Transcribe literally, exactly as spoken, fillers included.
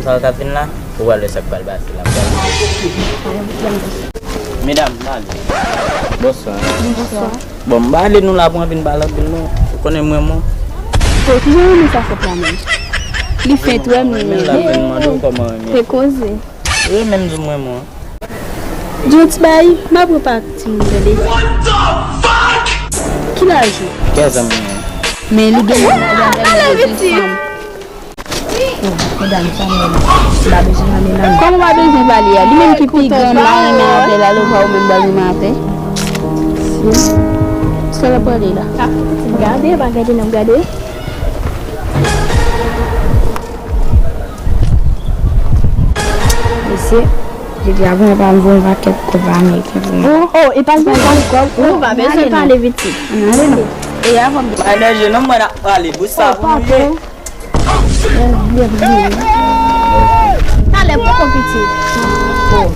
Sa w t ap vin la, ou pral wè sa k pral pase la. Medam, m ale. Bonswa. Bonswa. Bon, m pa ale nou la pou anpil pale anpil non. Ou konnen m renmen w. Bon, kijan renmen sa fèt la menm? Li fent wè m renmen. Renmen l la vin mande w kòman renmen. Fè koze. Renmen m di w m renmen w. Di yon ti bagay, m ap repa ak timoun tande. Ki laj ou? Kenz an mwen. Men li gen yon granmèt li bezwen fanm. Oh, medam, sa menm. M pa bezwen pale la. Kòman w pa bezwen pale a? Li menm ki pi gran, m pa renmen avè l, alò pa ou menm m pral renmen avè l? Sa l ap pale la? Gade, pa gade, n ap gade. Mesye, jodi a, bon, pa m voye yon pakèt kòb ameriken pou mwen. Oh, oh, e pa l voye yon kòb. Ou pa bezwen pale pitit. Ann ale non. E avan m. Pa nèje non, mwen ap pale. Bouch sa pou nou ye. Talè poko pitit. Oh.